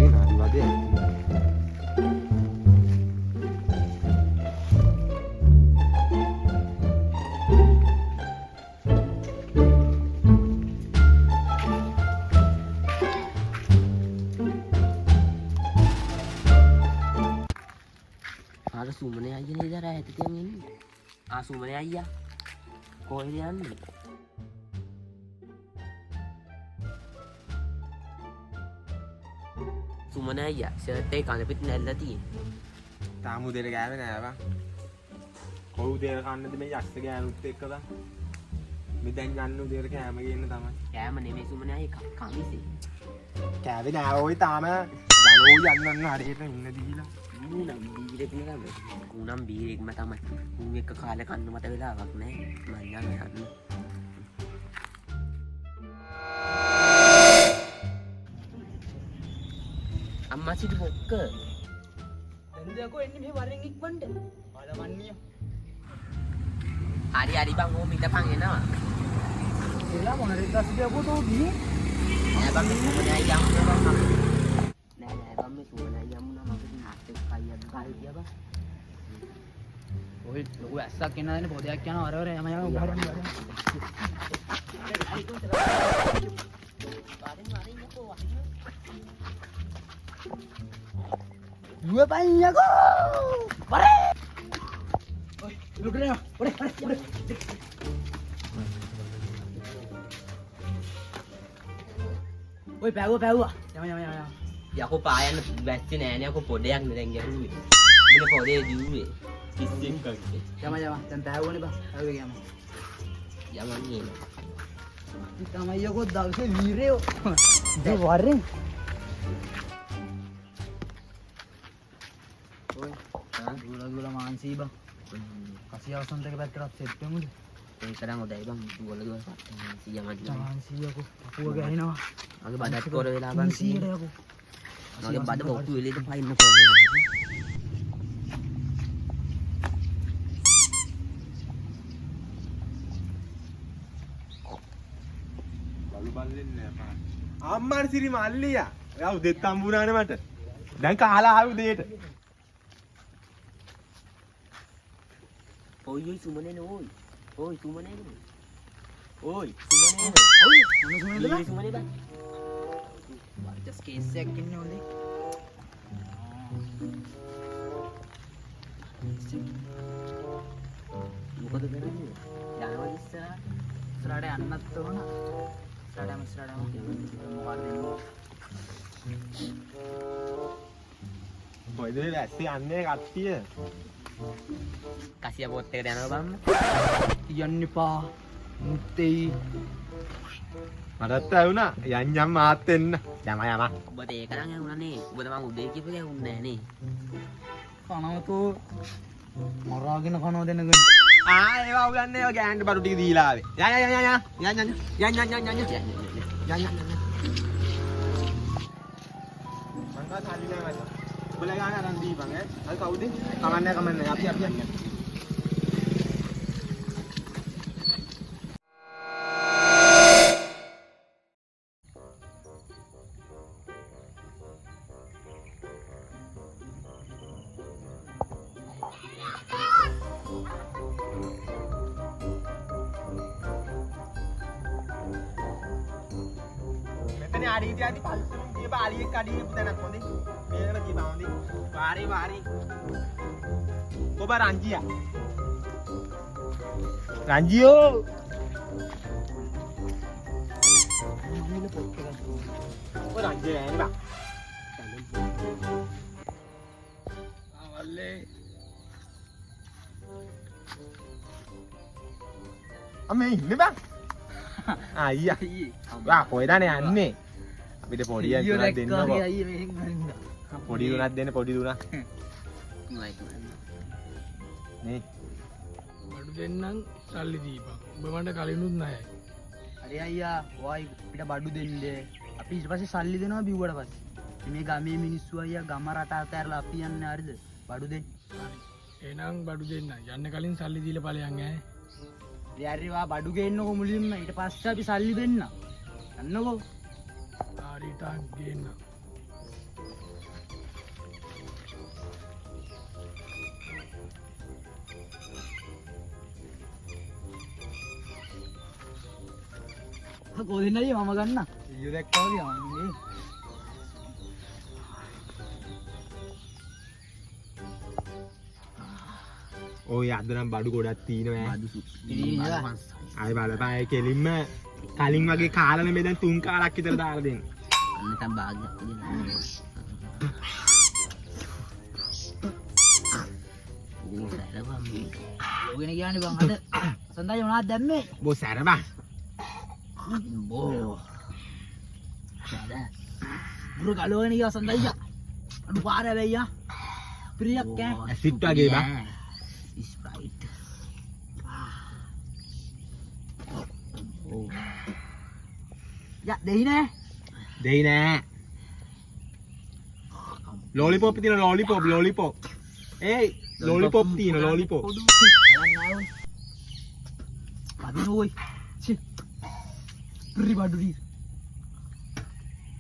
මේ නාඩි වදේ. අර සුමනේ අයියා නේද අර ඈත තියන් ඉන්නේ? ආ සුමනේ අයියා. කොහෙද යන්නේ? සුමනේ අයියා ෂර්ට් එක කන පිට නැල්ලා තියෙන්නේ. තාම උදේට ගෑවේ නෑ බං. කොයි උදේට කන්නද මේ යක්ෂ ගෑනුත් එක්ක බං. මේ දැන් යන්න උදේට කෑම ගේන්න තමයි. කෑම නෙමෙයි සුමනේ අයියා කමිසේ. කෑවේ නෑ ඔය තාම. යනෝ යන්න යන්න හරියට ඉන්න දීලා. ඌ නම් බීරෙක්ම තමයි. ඌ නම් බීරෙක්ම තමයි. ඌ එක්ක කාලේ කන්න මට වෙලාවක් නෑ. මං යන්න යන්න. අම්මා සිටු බොක්ක. දැන් යකෝ එන්නේ මෙහෙ වරෙන් ඉක්මනට. බලවන්නිය. හරි හරි බං ඕම ඉඳපන් එනවා. එලා මොන රෙද්දක් යකෝ තෝ ගියේ? නෑ බං මේ සුමනේ අයියා හම්බුනා බං අපි. නෑ නෑ බං මේ සුමනේ අයියා හම්බුනා මගේ නාත් එක්ක අයියා කාලේ ගියා බං. ඔය ලොකු ඇස්සක් එන්න දෙන්නේ පොදයක් යනවා වර වර යම යම වරෙන් වරෙන්. වරෙන් වරෙන් යකෝ වරෙන්. දුවපන් යකෝ. වරේ. ඔය ලොකු නෑ. ඔරේ ඔරේ ඔරේ. ඔය පැවුවා පැවුවා. යම යම යම යම. යකෝ පායන්න වැස්සේ නෑනේ යකෝ පොඩයක් නේ දැන් ගැහුවේ. මුල පොඩේ දිව්වේ. පිස්සෙක් වගේ. යම යම දැන් පැවුවනේ බං. පැවුවේ ගියාම. යමන් එනවා. අපි තමයි යකෝ දවසේ වීරයෝ. දැන් වරෙන්. ඔය දුවලා දුවලා මාන්සී බං. කසිය අවසන්ත එක පැත්තටත් සෙට් වෙමුද? ඒක නම් හොඳයි බං දුවලා දුවලා යමන්. මාන්සී යකෝ පපුව ගැහෙනවා. මගේ බඩත් කොර වෙලා බං. 300ට යකෝ. මගේ බඩ බොක්කු වෙලේද පයින්න කොහොමද? බලු බල්ලෙන්නේ නෑ පා. අම්මාට සිරි මල්ලියා. ඔයා උදෙත් හම්බුණානේ මට. දැන් කාලා ආවේ උදේට. ඔයි ඔයි සුමනේ නේ ඔයි. ඔයි සුමනේ නේ. ඔයි සුමනේ නේ. ඔය මොන සුමනේද බං? ඔයි සුමනේ බං. වර්චස් කේස් එකක් ඉන්නේ හොඳේ. මොකද කරන්නේ? යනවා ඉස්සරහට. ඉස්සරහට යන්නත් ඕන. ඉස්සරහට යමු ඉස්සරහට යමු. මොකක්ද එන්නේ? කොයිද මේ වැස්සේ යන්නේ කට්ටිය? කසිය පොත් එකට යනවා බං. යන්න එපා. මුත්තේ. මටත් ඇහුණා යන් යම් මාත් එන්න. යම යම. ඔබට ඒක නම් ඇහුණා නේ. ඔබ තමන් උදේ කියපු එක ඇහුන්නේ නෑ නේ. කනවතෝ මරාගෙන කනව දෙනගෙන. ආ ඒවා උලන්නේ ඒවා ගෑනට බඩු ටික දීලා ආවේ. යා යා යා යා යා යන් යන් යන් යන් යන් යන් යන් යන් යන්. මං ගා සල්ලි නෑ මචං. උඹලා ගාන අරන් දීපන් ඈ. අර කවුද? කමන්නේ කමන්නේ අපි අපි යන්න. මෙතන අඩිය තියදී පල්සරුම් කියපා අලියෙක් අඩිය කියපු තැනක් හොඳේ. මේකම කියපා හොඳේ. වාරේ වාරේ. කොබා රංජියා. රංජියෝ. ඔය රංජිය නෑනේ බං. වල්ලේ අම්මේ ඉන්නේ බං. අයියා. වා කොහෙදනේ යන්නේ? අපිට පොඩි එකක් තුනක් දෙන්නකෝ. අයියේ මෙහෙන් මරින්න. පොඩි තුනක් දෙන්න පොඩි තුනක්. තුනයි තුනයි. නේ. බඩු දෙන්නම් සල්ලි දීපන්. උඹ මට කලිනුත් ණයයි. හරි අයියා ඔයයි අපිට බඩු දෙන්න. අපි ඊට පස්සේ සල්ලි දෙනවා බිව්වට පස්සේ. මේ ගමේ මිනිස්සු අයියා ගම රට අතහැරලා අපි යන්නේ හරිද? බඩු දෙන්න. හරි. එහෙනම් බඩු දෙන්න. යන්න කලින් සල්ලි දීලා ඵලයන් ඈ. හරි හරි වා බඩු ගේන්නකෝ මුලින්ම ඊට පස්සේ අපි සල්ලි දෙන්න. යන්නකෝ. හරි ටක් ගේන්න. කොහෙන්ද අයියේ මම ගන්න. ඊයෝ දැක්කා වගේ අනේ. ඔය අද නම් බඩු ගොඩක් තියෙනවා ඈ. බඩු ඉතින් ආයි බලපන් ඒ කෙලින්ම කලින් වගේ කාලා නෙමෙයි දැන් තුන් කාලක් විතර දාලා දෙන්න. නැත්නම් භාගයක් දෙන්න. ඌ සැර බං මේක. ලෝගෙන කියන්නේ බං අද සඳයි මොනවද දැම්මේ? බෝ සැර බං. බෝ. සැර. බුරු ගලවගෙන ගියා සඳයි. අඩු පාර හැබැයි ආ. ප්‍රියක් ඈ. ඇසිඩ් වගේ බං. ස්ප්‍රයිට්. ඕ. යා දෙයි නෑ. දෙයි නෑ. ලොලිපොප් තියෙන ලොලිපොප් ලොලිපොප්. ඒයි ලොලිපොප් තියෙන ලොලිපොප්. බලන්න ආවොයි. අදින ඔයි. චි. ප්‍රි බඩු දී.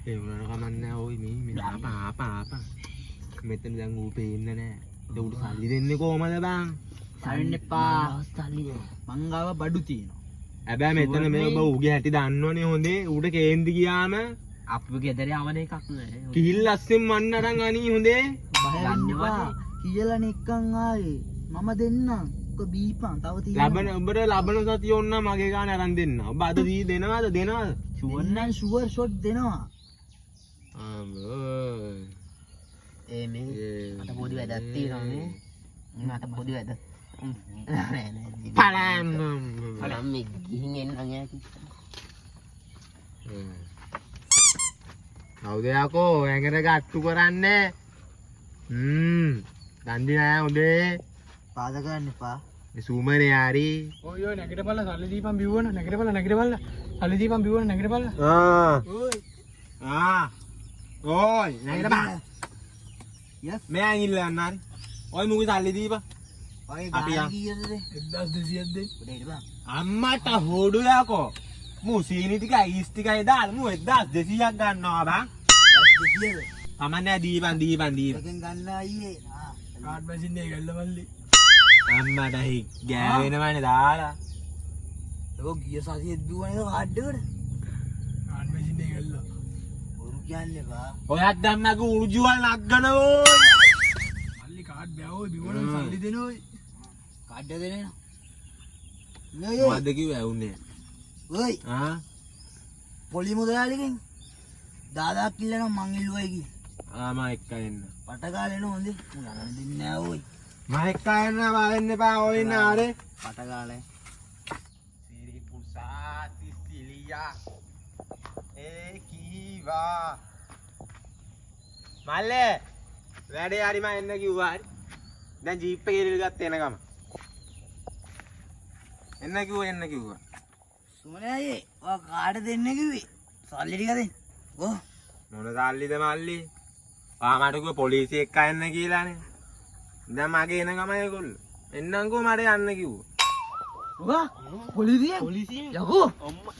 ඒ වුණාට කමක් නෑ ඔයි මේ මේ ආපා ආපා ආපා. මෙතන දැන් ඌ පේන්නේ නෑ. දැන් ඌට සල්ලි දෙන්නේ කොහමද බං? සල්ලි එපා. සල්ලි නෑ. මං ගාව බඩු තියෙනවා. හැබැයි මෙතන මේ ඔබ ඌගේ හැටි දන්නවනේ හොඳේ. ඌට කේන්දි ගියාම අපි ගෙදර යවන එකක් නෑ. කිහිල් අස්සෙන් මන්න අරන් අනී හොඳේ. බය වෙන්න එපා. කියලා නිකන් ආයේ. මම දෙන්නම්. ඔක බීපන් තව තියෙනවා. ලබන ඔබට ලබන සතිය ඕන නම් මගේ ගාන අරන් දෙන්න. ඔබ අද දී දෙනවද දෙනවද? දෙන්නම් ෂුවර් ෂොට් දෙනවා. ආ ඒ මේ මට පොඩි වැඩක් තියෙනවා මේ. මට පොඩි වැඩක්. නෑ නෑ. පලම්. බලන්න මේ ගිහින් එන්නම් ඈ. කවුද යකෝ ඇඟට ගට්ටු කරන්නේ? දන්දි නෑ හොඳේ. පාද කරන්න එපා. මේ සුමනේ හරි. ඔය ඔය නැගිටපල්ලා සල්ලි දීපන් බිව්වන නැගිටපල්ලා නැගිටපල්ලා සල්ලි දීපන් බිව්වන නැගිටපල්ලා. ආ. ඔය ආ. ඔයි නැගිටපන්. යස්. මෙයා ඉල්ල යන්න හරි. ඔය මුගේ සල්ලි දීපන්. ඔය අපි ගාන යන්. කීයද? 1200ක් දෙන්න. උඩ හිටපන්. අම්මට හොඩු යකෝ. මු සීනි ටික අයිස් ටිකයි දාලා මු 1200ක් ගන්නවා බං. 200ද? කමන්නේ දීපන් දීපන් දීපන්. එකෙන් ගන්න අයියේ. ආ. කාඩ් මැෂින් එක ගල්ලා මල්ලි. අම්මට හි ගෑවෙනවනේ දාලා. ඒක ගිය සතියෙත් බිව්වා නේද කාඩ් එකට? කාඩ් මැෂින් එක ගල්ලා. බොරු කියන්න එපා. ඔයත් දැන් මගේ උරුජුවල් නග්ගන ඕයි. මල්ලි කාඩ් බෑ ඔය බිව්වන සල්ලි දෙන ඔය. කාඩ් එක දෙන්නේ නෑ. ඔය මොකද්ද කිව්වේ ඇහුන්නේ? ඔය ආ පොලි මුදලාලිගෙන් 10000ක් ඉල්ලනවා මං ඉල්ලුවයි කිය. ආ මම එක්ක එන්න. පට ගාලා එනවා හොඳේ. මං අරන් දෙන්නේ නෑ ඔයි. මම එක්ක එන්න බය වෙන්න එපා ඔය ඉන්න ආරේ. පට ගාලා. සිරිපුසා සිසිලියා ඒ කීවා මල්ලේ වැඩේ හරි මම එන්න කිව්වා හරි. දැන් ජීප් එකේ ඉරිල් ගත්ත එන ගම. එන්න කිව්වා එන්න කිව්වා. සුමනේ අයියේ ඔයා කාඩ් දෙන්න කිව්වේ? සල්ලි ටික දෙන්න. ගෝ. මොන සල්ලිද මල්ලි? ආ මට කිව්වා පොලිසිය එක්ක එන්න කියලානේ. දැන් මගේ එන ගමයි ඒගොල්ලෝ. එන්නම්කෝ මට යන්න කිව්වා. මොකා? පොලිසිය? පොලිසිය යකෝ. අම්මා.